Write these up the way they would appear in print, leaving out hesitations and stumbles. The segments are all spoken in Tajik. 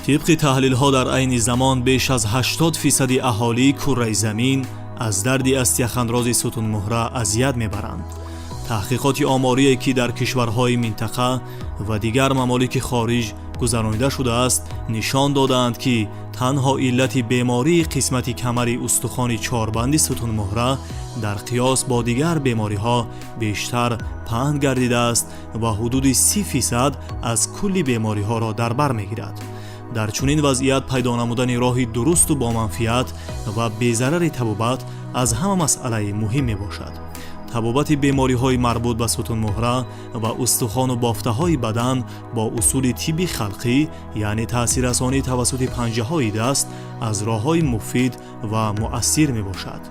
Тибқи таҳлилҳо, дар айни замон беш аз 80 фисади аҳолии курраи замин аз дарди остеохондрози сутунмуҳра азият мебаранд. Таҳқиқоти оморие, ки дар кишварҳои минтақа ва дигар мамолики хориҷ гузаронида шудааст, нишон додаанд, ки танҳо иллати бемории қисмати камари устухони чорбанди сутунмуҳра дар қиёс бо дигар бемориҳо бештар паҳн гардидааст ва ҳудуди 30 фисад аз кулли бемориҳоро дар бар мегирад. Дар чунин вазъият пайдо намудани роҳи дурусту боманфиат ва безарари табобат аз ҳама масъалаи муҳим мебошад. Табобати бемориҳои марбут ба сутунмуҳра ва устухону бофтаҳои бадан бо усули тибби халқӣ, яъне таъсиррасонӣ тавассути панҷаҳои даст, аз роҳҳои муфид ва муассир мебошад.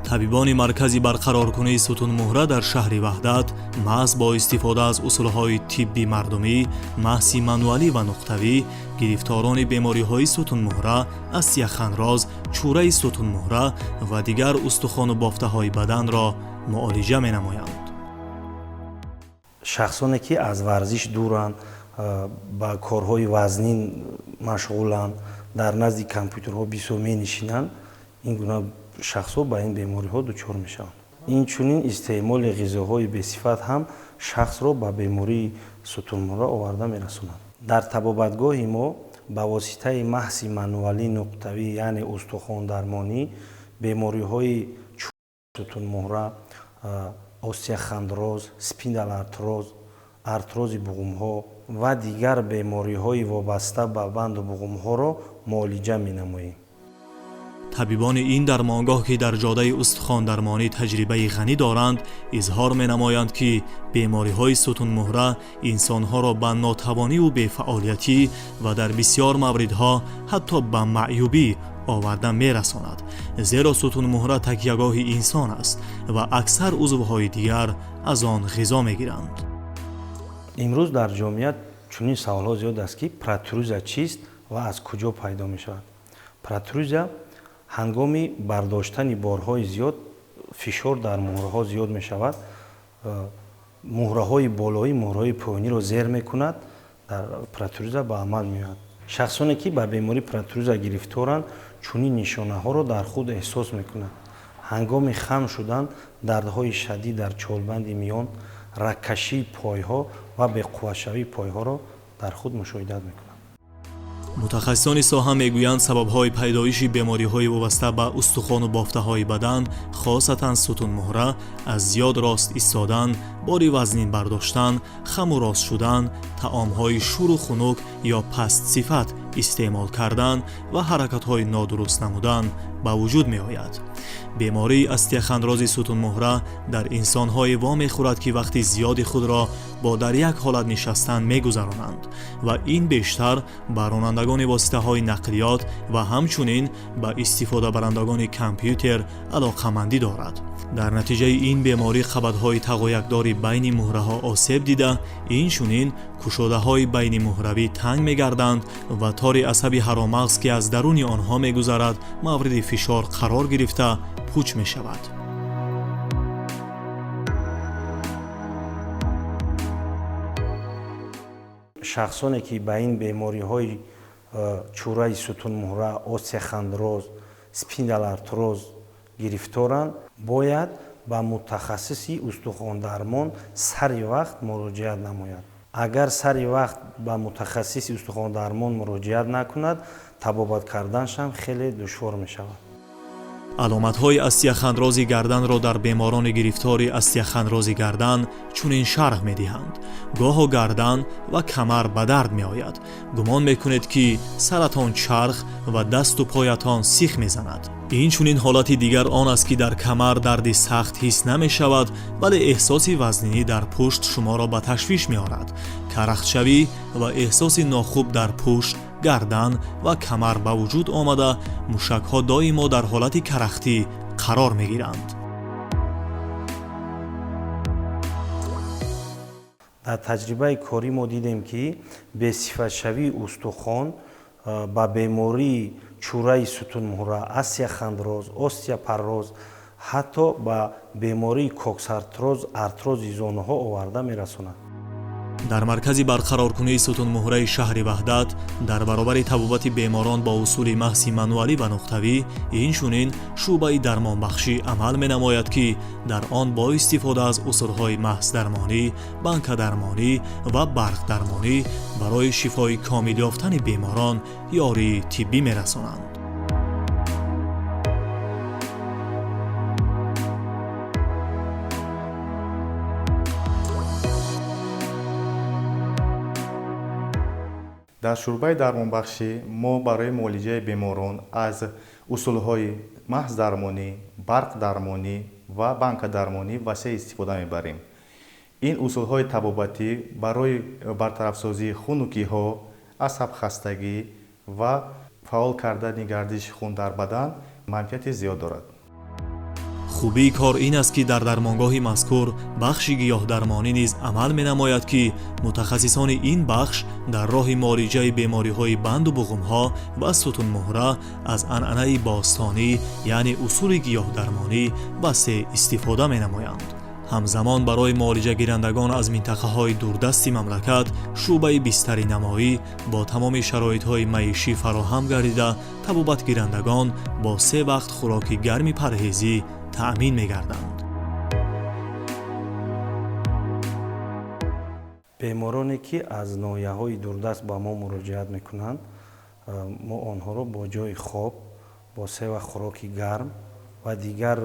Табибони маркази барқароркунии сутунмуҳра дар шаҳри Ваҳдат маҳз бо истифода аз усулҳои тибби мардумӣ, масҳи мануалӣ ва нуқтавӣ гирифторони бемориҳои сутунмуҳра, остеохондроз, чӯраи сутунмуҳра ва дигар устухону бофтаҳои баданро муолиҷа менамоянд. Шахсоне, ки аз варзиш дуранд, ба корҳои вазнин машғуланд, дар назди компютерҳо бисёр менишинанд, ин гуна шахсҳо ба ин бемориҳо дучор мешаванд. Инчунин истеъмоли ғизоҳои бесифат ҳам шахсро ба бемории сутунмуҳра оварда мерасонад. Дар табобатгоҳи мо ба воситаи масҳи мануалӣ нуқтавӣ, яъне устухондармонӣ, бемориҳои сутунмуҳра, остеохондроз, спондилоартроз, артрози буғумҳо ва дигар бемориҳои вобаста ба банду буғумҳоро муолиҷа менамоем. Табибони ин дармонгоҳ, ки дар ҷодаи устухондармонӣ таҷрибаи ғанӣ доранд, изҳор менамоянд, ки бемориҳои сутунмуҳра инсонҳоро ба нотавониву бефаъолиятӣ ва дар бисёр мавридҳо ҳатто ба маъюбӣ оварда мерасонад, зеро сутунмуҳра такягоҳи инсон аст ва аксар узвҳои дигар аз он ғизо мегиранд. Имрӯз дар ҷомеа чунин саволҳо зиёд аст, ки протрузия чист ва аз куҷо пайдо мешавад. Протрузия ҳангоми бардоштани борҳои зиёд фишор дар муҳраҳо зиёд мешавад, муҳраҳои болоӣ муҳраҳои поёниро зер мекунад, дар протрузия ба амал меояд. Шахсоне, ки ба бемории протрузия гирифторанд, чунин нишонаҳоро дар худ эҳсос мекунанд: ҳангоми хам шудан дардҳои шадид дар чолбанди миён, рагкашии пойҳо ва беқувватшавии пойҳоро дар худ мушоҳида мекунанд. Мутахассисони соҳа мегӯянд, сабабҳои пайдоиши бемориҳои вобаста ба устухону бофтаҳои бадан, хосатан сутунмуҳра, аз зиёд рост истодан, бори вазнин бардоштан, хаму рост шудан, таомҳои шӯру хунук ё пастсифат истеъмол кардан ва ҳаракатҳои нодуруст намудан ба вуҷуд меояд. Бемории остеохондрози сутунмуҳра дар инсонҳое вомехӯрад, ки вақти зиёди худро бо дар як ҳолат нишастан мегузаронанд ва ин бештар ба ронандагони воситаҳои нақлиёт ва ҳамчунин ба истифодабарандагони компютер алоқамандӣ дорад. Дар натиҷаи ин беморӣ қабатҳои тағоякдори байни муҳраҳо осеб дида, инчунин кушодаҳои байнимуҳравӣ танг мегарданд ва тори асаби ҳаромағз, ки аз даруни онҳо мегузарад, мавриди фишор қарор гирифта, пуч мешавад. Шахсоне, ки ба ин бемориҳои чӯраи сутунмуҳра, остеохондроз, спондилоартроз гирифторанд, бояд ба мутахассиси устухондармон сари вақт муроҷиат намояд. Агар сари вақт ба мутахассиси устухондармон муроҷиат накунад, табобат карданашам хеле душвор мешавад. Аломатҳои остеохондрози гарданро дар беморони гирифтори остеохондрози гардан чунин шарҳ медиҳанд: гоҳо гардан ва камар ба дард меояд, гумон мекунед, ки саратон чарх ва дасту поятон сих мезанад. Инчунин ҳолати дигар он аст, ки дар камар дарди сахт ҳис намешавад, вале эҳсоси вазнинӣ дар пушт шуморо ба ташвиш меорад. Карахтшавӣ ва эҳсоси нохуб дар пушт, гардан ва камар ба вуҷуд омада, мушакҳо доимо дар ҳолати карахтӣ қарор мегиранд. Дар таҷрибаи корӣ мо дидем, ки бесифатшавии устухон ба бемории чӯраи сутунмуҳра, остеохондроз, остеопороз, ҳатто ба бемории коксартроз, артрози зонуҳо оварда мерасонад. Дар маркази барқароркунии сутунмуҳраи шаҳри Ваҳдат дар баробари табобати беморон бо усули маҳзи мануалӣ ва нуқтавӣ, инчунин шӯъбаи дармонбахшӣ амал менамояд, ки дар он бо истифода аз усулҳои маҳздармонӣ, банкадармонӣ ва барқдармонӣ барои шифои комил ёфтани беморон ёрии тиббӣ мерасонанд. Дар шӯъбаи дармонбахшӣ мо барои муолиҷаи беморон аз усулҳои маҳздармонӣ, барқдармонӣ ва банкадармонӣ васеъ истифода мебарем. Ин усулҳои табобатӣ барои бартарафсозии хунукиҳо, асабхастагӣ ва фаъол кардани гардиши хун дар бадан манфиати зиёд дорад. Хубии кор ин аст, ки дар дармонгоҳи мазкур бахши гиёҳдармонӣ низ амал менамояд, ки мутахассисони ин бахш дар роҳи муолиҷаи бемориҳои банду буғумҳо ва сутунмуҳра аз анъанаи бостонӣ, яъне усули гиёҳдармонӣ, васеъ истифода менамоянд. Ҳамзамон барои муолиҷагирандагон аз минтақаҳои дурдасти мамлакат шӯъбаи бистаринамоӣ бо тамоми шароитҳои маишӣ фароҳам гардида, табобатгирандагон бо се вақт хӯроки гарми парҳезӣ таъмин мегарданд. Бемороне, ки аз ноҳияҳои дурдаст ба мо муроҷиат мекунанд, мо онҳоро бо ҷойи хоб, бо се вақт хӯроки гарм ва дигар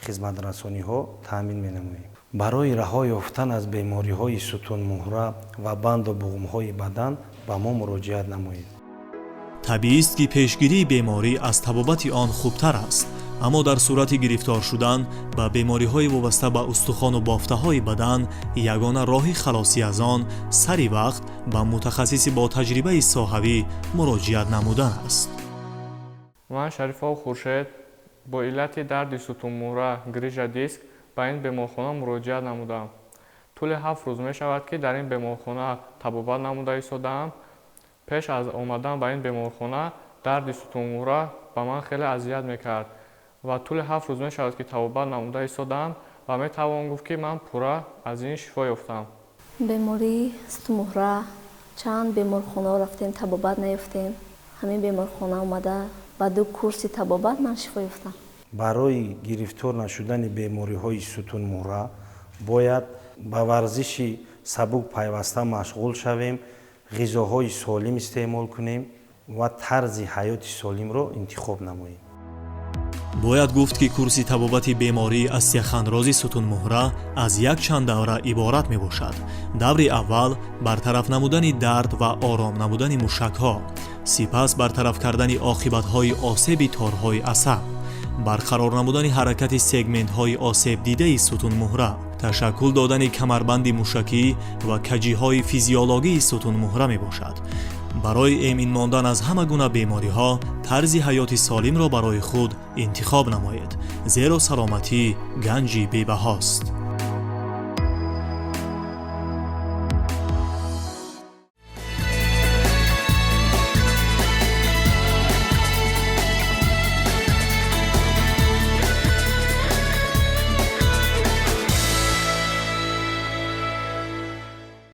хизматрасониҳо таъмин менамоем. Барои раҳо ёфтан аз бемориҳои сутунмуҳра ва банду буғумҳои бадан ба мо муроҷиат намоед. Табиист, ки пешгирии беморӣ аз табобати он хубтар аст, аммо дар сурати гирифтор шудан ба бемориҳои вобаста ба устухону бофтаҳои бадан, ягона роҳи халосӣ аз он сари вақт ба мутахассиси бо таҷрибаи соҳавӣ муроҷиат намудан аст. Ман, Шарифов Хуршед, бо иллати дарди сутунмуҳра, грижа диск, ба ин беморхона муроҷиат намудам. Тӯли 7 рӯз мешавад, ки дар ин беморхона табобат намуда истодаам. Пеш аз омадан ба ин беморхона дарди сутунмуҳра ба ман хеле азият мекард ва тӯли 7 рӯз мешавад, ки табобат намуда истодаам ва метавон гуфт, ки ман пурра аз ин шифо ёфтам. Бемории сутунмуҳра, чанд беморхонаҳо рафтем, табобат наёфтем. Ҳамин беморхона омада, ба ду курси табобат ман шифо ёфтам. Барои гирифтор нашудани бемориҳои сутунмуҳра бояд ба варзиши сабук пайваста машғул шавем, ғизоҳои солим истеъмол кунем ва тарзи ҳаёти солимро интихоб намоем. Бояд гуфт, ки курси табобати бемории остеохондрози сутунмуҳра аз якчанд давра иборат мебошад. Даври аввал бартараф намудани дард ва ором намудани мушакҳо, сипас бартараф кардани оқибатҳои осеби торҳои асаб, барқарор намудани ҳаракати сегментҳои осебдидаи сутунмуҳра, ташаккул додани камарбанди мушакӣ ва каҷиҳои физиологии сутунмуҳра мебошад. Барои эмин мондан аз ҳама гуна бемориҳо тарзи ҳаёти солимро барои худ интихоб намоед, зеро саломатӣ ганҷи бебаҳост.